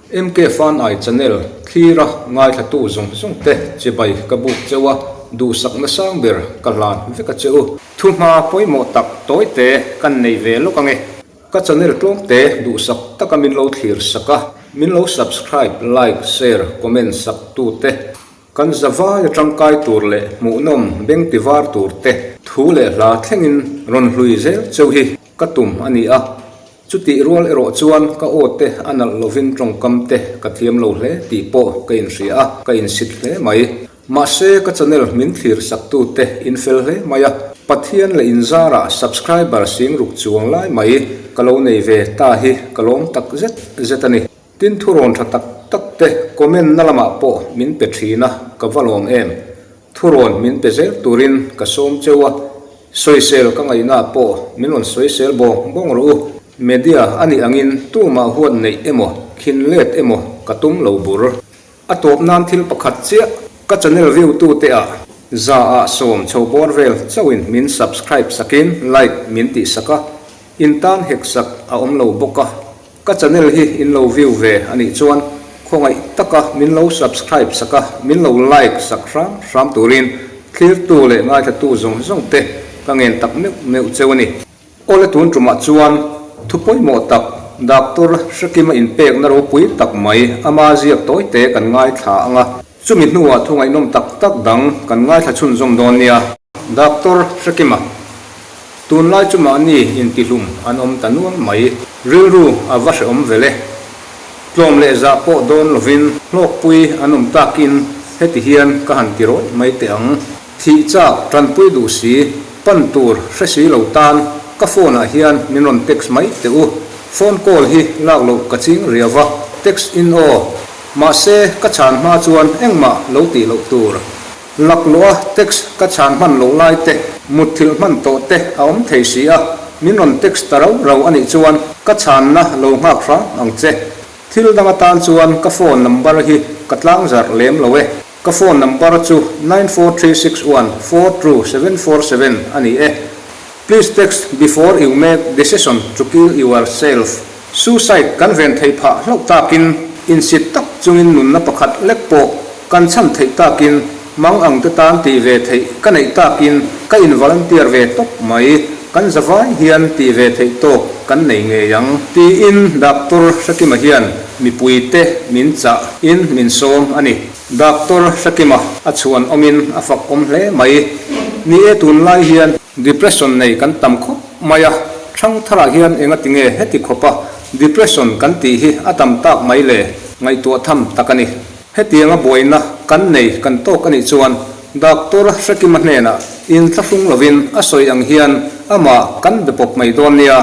MK Fanai channel thlira ngaithlatu zawng zawng te chibai ka buk cheu a, duhsakna sang ber ka hlan vek a che u. Thuhma pawimawh tak tawi te kan nei ve lawk ange. Ka channel tlawm te duhsak taka min lo thlir sak a, min lo subscribe, like, share, comment sak tu te, kan zavai a tangkai tur leh hmuhnawm beng ti var tur te thu leh hla thlengin rawn hlui zel cheu hi ka tum a ni a. Chutih rual erawh chuan ka aw te a nalh lovin tawngkam te ka thiam lo hle tih pawh ka inhria a, ka insit hle mai. Mahse ka channel min thlir sak tu te in fel hle mai a, Pathian leh inzarah subscriber sing ruk chuang lai mai ka lo nei ve ta hi ka lawm tak zet zet a ni. Tin thurawn tha tak tak te comment na lamah pawh min pe thin a, ka va lawm em. Thurawn min pe zel turin ka sawm cheu a, sawisel ka ngaihna pawh min rawn sawisel bawng bawng rawh u. Media a nih angin tumah huat neih emaw, khin let emaw ka tum lo bur. A tawp nan thil pakhat chiah ka channel view tute ah za ah sawm chho bawr vel chauhin min subscribe sakin like min tih sak a, in tan hek sak a awm lo bawk a. Ka channel hi in lo view ve a nih chuan khawngaih taka min lo subscribe sak a, min lo like sak hram hram turin thlirtu leh ngaithlatu zawng zawng te ka ngen tak meuh meuh cheu a ni. Awle tun tumah chuan thu pawimawh tak Doctor Hrekima inpekna ropui tak mai ama ziak tawi te kan ngaithla ang a, chumi hnuah thu ngaihnawm tak tak dang kan ngaithla chhunzawm dawn nia. Doctor Hrekima. Tunlai chu mahni intihlum an awm ta nual mai. Rilru a va hrehawm vel e. Tlawm leh zah pawh dawn lovin hlawkpui an awm takin heti hian ka han ti rawih mai teh ang. Thih chak tanpui duh si, pan tur hre si lo tan ka phone ah hian min rawn text mai teh u. Phone call hi lak loh ka ching riau va, text in aw. Mahse ka chhan hma chuan engmah lo tih loh tur. Laklawh a text ka chhan hman loh lai te, mutthilh hman tawh te a awm thei si a, min rawn text ta rau rau a nih chuan ka chhanna lo nghak hrang ang che. Thil dang atan chuan ka phone number hi ka tlang zarh lem lo e. Ka phone number chu 9436142747 a ni e. Please text before you make decision to kill yourself. Suicide kan ven theih phah hlauh takin, insit tak chungin nunna pakhat lek pawh kan chhan theih takin, mang ang te tan tih ve theih ka neih takin ka in volunteer ve tawp mai, kan zavai hian tih ve theih tawk kan nei ngei ang. Tiin Doctor Hrekima hian mipui te min chah in min sawm a ni. Doctor Hrekima a chhuan awmin a fak awm hle mai. Ni e tunlai hian depression nei kan tam khawp mai a. Thangtharah hian enga tinge heti khawpa depression kan tih hi a tam tak mai le? Ngaihtuah tham tak a ni. Hetianga buaina kan nei kan tawk a nih chuan Doctor Hrekima hnenah inthlahrung lovin a sawi ang hian amah kan be pawp mai dawn nia.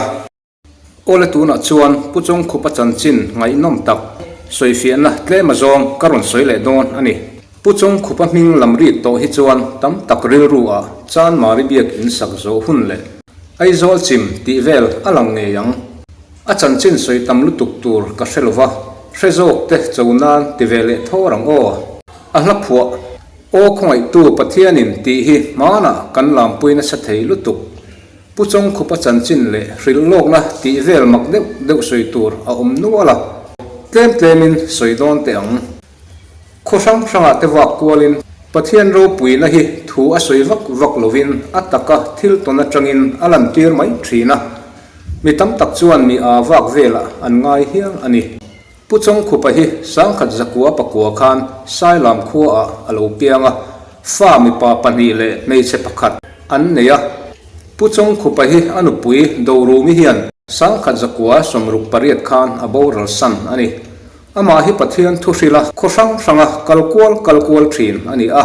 Awle tunah chuan Pu Chawngkhupa chanchin ngaihnawm tak sawifiahna tlem azawng ka rawn sawi leh dawn a ni. Pu Chawngkhupa hming lam rik tawh hi chuan tam tak rilru ah Chanmari biak in sak zawh hun leh Aizawl chim tih vel a lang ngei ang. A chanchin sawi tam lutuk tur ka hre lova, hre zawk te cho nan ti ve leh thawr ang aw. A hla phuah, Aw khawngaihtu Pathianin tih hi hmanah kan lampui nasa thei lutuk. Pu Chawngkhupa chanchin leh hrilh lawkna tih vel mak deuh deuh sawi tur a awm nual a, tlem tlemin sawi dawn teh ang. Khaw hrang hrangah te vak kualin Pathian ropuina hi thu a sawi vak vak lovin a taka thil tawn atangin a lantir mai thin a, mi tam tak chuan mi aa vak velah an ngai hial a ni. Pu Chawngkhupa hi sangkhat zakua pakua khan Sailam khuaah a lo piang a, fa mipa pahnih leh hmeichhe pakhat an nei a. Pu Chawngkhupa hi a nupui Dorumi hian sangkhat zakua 68 khan a boral san a ni. Amah hi Pathian thu hrila khaw hrang hranga kal kual kal kual thin a ni a.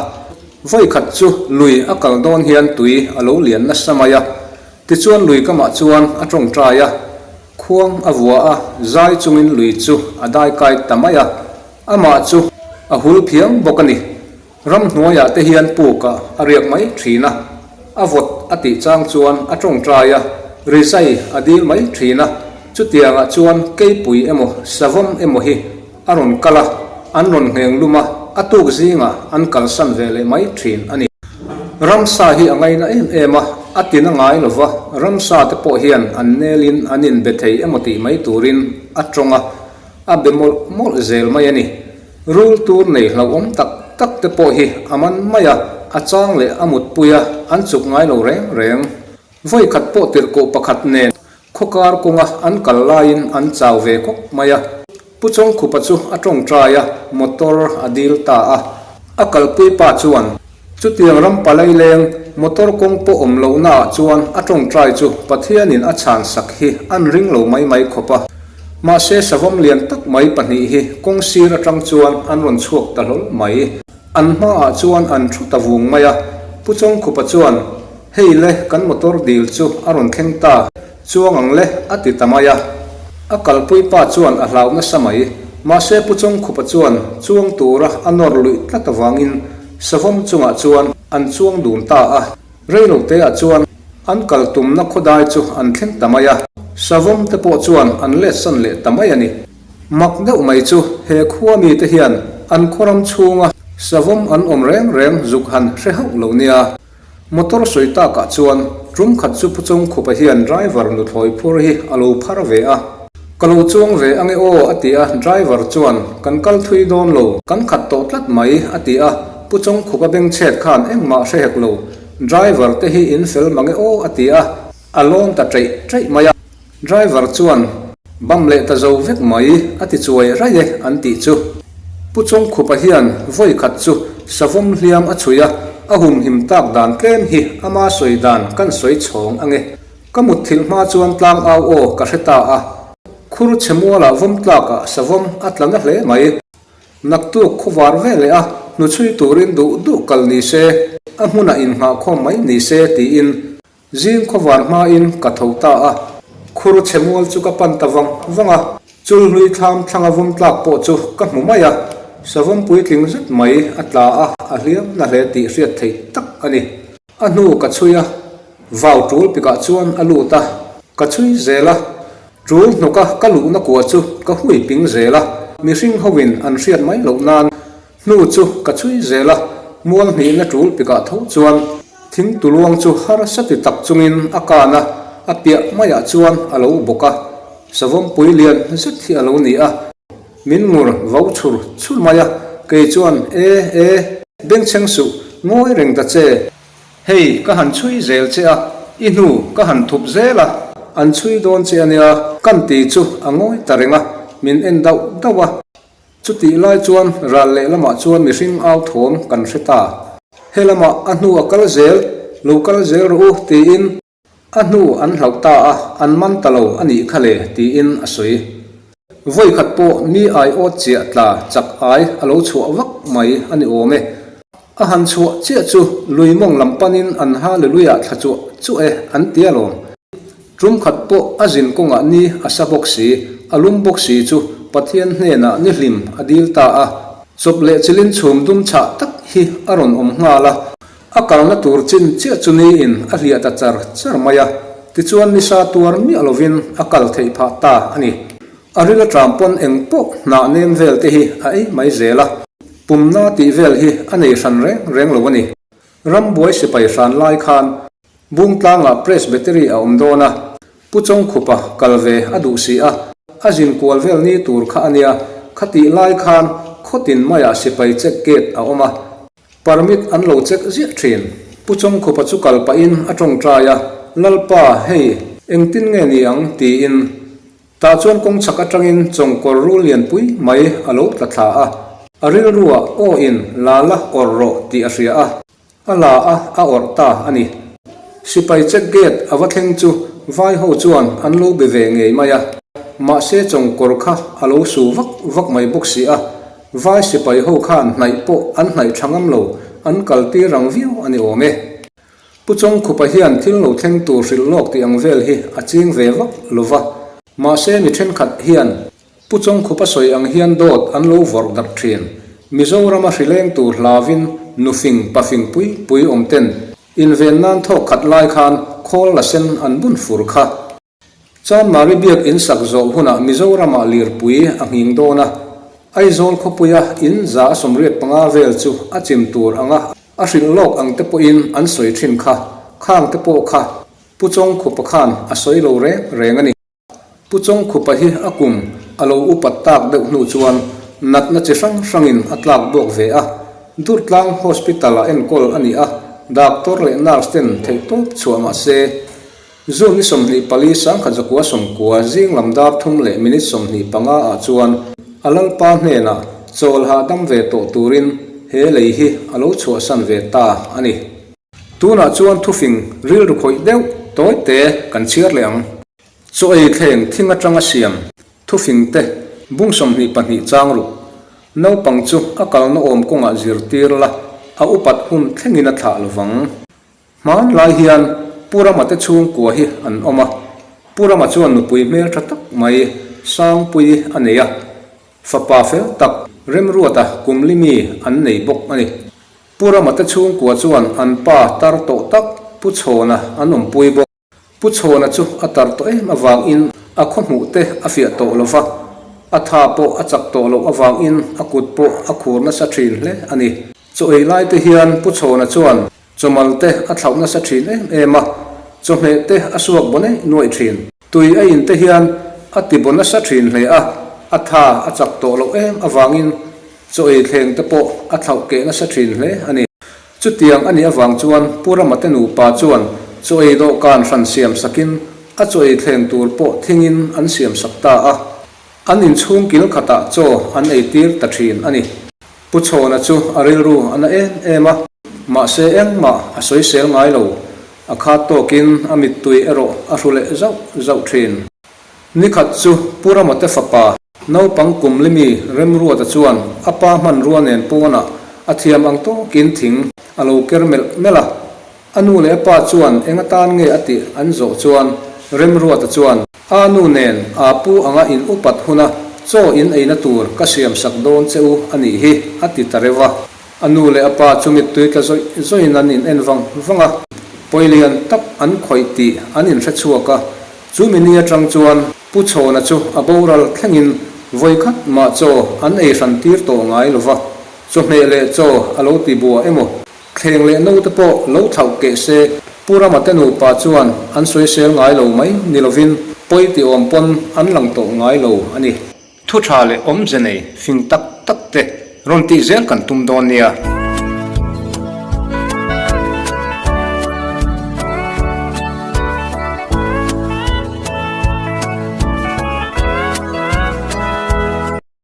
Vawikhat chu lui a kal dawn hian tui a lo lian nasa mai a, tichuan lui kamah chuan a tawngtai a. Khuang a vua a, zai chungin lui chu a dai kai ta mai a, amah chu a hul phiang bawk a ni. Ramhnuaiah te hian pukah a riak mai thin a, a vawt a tih chang chuan a tawngtai a, rizai a dil mai thin a, chutiangah chuan keipui emaw savawm emaw hi a rawn kal a, an rawn ngheng lum a, a tuk zingah an kalsan ve leh mai thin a ni. Ramsa hi a ngaina em em a, a tin a ngai lova, ramsa te pawh hian an nelin an inbe thei emaw tih mai turin a tawng a. A be mawlh mawlh zel mai a ni. Rul tur nei hlauhawm tak tak te pawh hi a man mai a, a chang leh a mutpui a, an chuk ngai lo reng reng. Vawi khat pawh tirhkoh pakhat nen khawkar kawnga an kal laiin an chau ve khawp mai a. Pu Chawngkhupa chu a tawngtai a, motor a dil ta a. A kalpui pa chuan chutiang ram palai leng motor kawng pawh awm lohnaah chuan a tawngtai chu Pathianin a chhan sak hi an ring lo mai mai khawp a. Mahse savawm lian tak mai pahnih hi kawng sir atang chuan an rawn chhuak ta hlawl mai. An hmaah chuan an thu ta vung mai a. Pu Chawngkhupa chuan, Hei le, kan motor dil chu a rawn thleng ta. Chuang ang le, a ti ta mai a. A kalpui pa chuan a hlau nasa mai. Mahse Pu Chawngkhupa chuan chuang tura a nawr luih tlat avangin savawm chungah chuan an chuang dun ta a. Reiloteah chuan an kal tumna khawdai chu an thleng ta mai a. Savawm te pawh chuan an letsan leh ta mai a ni. Mak deuh mai chu he khua mite hian an khawram chhunga savawm an awm reng reng zuk han hre hauh lo nia. Motor sawi takah chuan tum khat chu Pu Chawngkhupa hian driver nuthlawi phur hi a lo phar ve a. Ka lo chuang ve ange aw a ti a, driver chuan kan kal thui dawn lo, kan khat tawh tlat mai a ti a, Pu Chawngkhupa bengchhet khan engmah hre hek lo, driver te hi in fel mange aw a ti a, a lawn ta ṭeih ṭeih mai a. Driver chuan, Bam leh ta zo vek mai, a ti chuai raih e, an tih chu. Pu Chawngkhupa hian vawi khat chu savawm hliam a chhui a, a humhim tak dan tlem hi ama sawi dan kan sawi chhawng ange. Ka mutthilh hma chuan tlang au aw ka hre ta a. Khur chhe mualah vawm tlakah savawm a tla na hle mai. Naktuk khuvar ve leh a, hnuchhui turin duh duh kal ni se, a hmunah innghahkhawm mai ni se tiin Zing khawvar hmain ka tho ta a, khur chhe mual chu ka pan ta vang vang a, chulhlui thlam thlanga vawm tlak pawh chu ka hmu mai a, savawm puitling zet mai a tla a, a hliam na hle tih hriat theih tak a ni. A hnu ka chhui a, vau tul pikah chuan a lut a, ka chhui zel a, tul hnawka ka luhna kua chu ka hui ping zel a, mihring hoin an hriat mai loh nan Hnu chu ka chhui zel a, mual hnihna tul pikah tho chuan thing tuluang chu harsa ti tak chungin a kan a, a piah maiah chuan a lo bawk a, savawm pui lian zet hi a lo ni a, min ngur vo chhur chhur mai a, kei chuan e e, bengchheng suh, ngawi reng ta che, hei ka han chhui zel che a, i hnu ka han thup zel a, an chhui dawn che a nia, kan ti chu a ngawi ta reng a, min en dauh dauh a. Chutih lai chuan ral lehlamah chuan mihring au thawm kan hre ta. He lamah a hnu a kal zel, lo kal zel rawh u tiin a hnu an hlauh ta a, an man ta lo a nih kha le tiin a sawi. Vawi khat pawh mi aiawt chiah tla chak ai a lo chhuah vak mai a ni awm e. A han chhuah chiah chu lui mawng lam panin an Hallelujah thla chuah chuah e an ti alawm. Tum khat pawh a zin kawngah ni a sa bawk si, a lum bawk si chu Pathian hnenah ni hlim a dil ta a. Chawp leh chilin chhum dum chhah tak hi a rawn awm nghal a, a kalna tur chin chiah chu niin a hliah ta char char mai a, tichuan nisa tuar miah lovin a kal theih phah ta a ni. A ril aṭam pawn eng pawh hnah nem vel te hi a ei mai zel a, pumna tih vel hi a nei hran reng reng lo a ni. Rambuai sipai hran lai khan Bungtlangah Presbytery a awm dawn a, Pu Chawngkhupa kal ve a duh si a, a zin kual vel ni tur kha a nia, khatih lai khan khawtin maiah sipai check gate a awm a, permit an lo check ziah thin. Pu Chawngkhupa chu kal pahin a tawngtai a, Lalpa, hei, engtin nge ni ang? tiin. Tah chuan kawng chhak atangin chawngkawr rul lianpui mai a lo tla thla a, a rilruah aw in la la awrh rawh tih a hria a. A la a, a awrh ta a ni. Sipai check gate a va thleng chu vai ho chuan an lo be ve ngei mai a. Mahse chawngkawr kha a lo su vak vak mai bawk si a. Vai sipai ho khan hnaih pawh an hnaih tha ngam lo, an kal tir rang viau a ni awm e. Pu Chawngkhupa hian thil lo thleng tur hrilh lawk tih ang vel hi a ching ve vak lo va. Mahse mi thenkhat hian Pu Chawngkhupa sawi ang hian dawt an lo vawrh darh thin. Mizorama hrileng tur hlavin nufing pafing pui pui awm ten inven nan thawk khat lai khan khawl la sen an bun fur kha. Chanmari biak in sak zawh hunah Mizoramah lirpui a nghing dawn a, Aizawl khawpuia in 185 vel chu a chim tur anga a hrilh lawk ang te pawhin an sawi thin kha, khang te pawh kha Pu Chawngkhupa khan a sawi lo reng reng a ni. Pu Chawngkhupa hi a kum a lo upat tak deuh hnu chuan natna chi hrang hrangin a tlak buak ve a, Durtlang Hospital-ah enkawl a ni a, doctor leh nurse ten theihtawp chhuah mah se, June ni 24 1990 zing lam dar thum leh minute 25 ah chuan a lalpa hnenah chawl hahdam ve tawh turin he lei hi a lo chhuahsan ve ta a ni. Tunah chuan thufing rilru khawih deuh tawi te kan chhiar leh ang. Chaw ei thleng thing atanga siam thufing te bung 22 chang ruk. Naupang chu a kalna awm kawngah zirtir la a upat hun thlengin a thlah lovang. Hmanlai hian Pu Rama te chhungkua hi an awm a, Pu Rama chuan nupui hmel tha tak mai Sangpuii a nei a, fapa fel tak Remruata Kumlimi an nei bawk a ni. Pu Rama te chhungkua chuan an pa tar tawh tak Pu Chhawna an awmpui bawk. Pu Chhawna chu a tar tawh em avangin a khaw hmuh te a fiah tawh lo va, a tha pawh a chak tawh loh avangin a kut pawh a khur nasa thin hle a ni. Chaw ei lai te hian Pu Chhawna chuan chawmal te a thlauh nasa thin em em a, chawhmeh te a suak baw neih nuaih thin. Tui a in te hian a ti baw nasa thin hle a, a tha a chak tawh loh em avangin chaw ei thleng te pawh a thlauh keh nasa thin hle a ni. Chutiang a nih avang chuan Pu Rama te nupa chuan chaw ei dawhkan hran siam sakin a chaw ei thleng tur pawh thingin an siam sak ta a. An inchhung kil khatah chaw an ei tir ta thin a ni. Pu Chhawna chu a rilru a na em em a, mahse engmah a sawisel ngai lo. A khat tawkin a mittui erawh a hru leh zauh zauh thin. Nikhat chu Pu Rama te fapa naupang kum limi Remruata chuan a pa hmanrua nen pawnah a thiam ang tawkin thing a lo ker melh melh a. A nu leh a pa chuan eng atan nge a tih an zawh chuan Remruata chuan, A nu nen aa pu anga in upat huna chaw in eina tur ka siam sak dawn che u a nih hi a ti ta reuh a. A nu leh a pa chu mittui tla zawih zawihin an in en vang vang a, pawi lian tak an khawih tih an inhre chhuak a. Chu mini atang chuan Pu Chhawna chu a boral thlengin vawi khat mah chaw an ei hran tir tawh ngai lo va, chawhmeh leh chaw a lo ti bua emaw, thleng leh no te pawh lo thlauh keh se Pu Rama te nupa chuan an sawisel ngai lo mai ni lovin pawi ti awm pawn an lang tawh ngai lo a ni. Thu tha leh awmze nei fing tak tak te rawn tih zel kan tum dawn nia.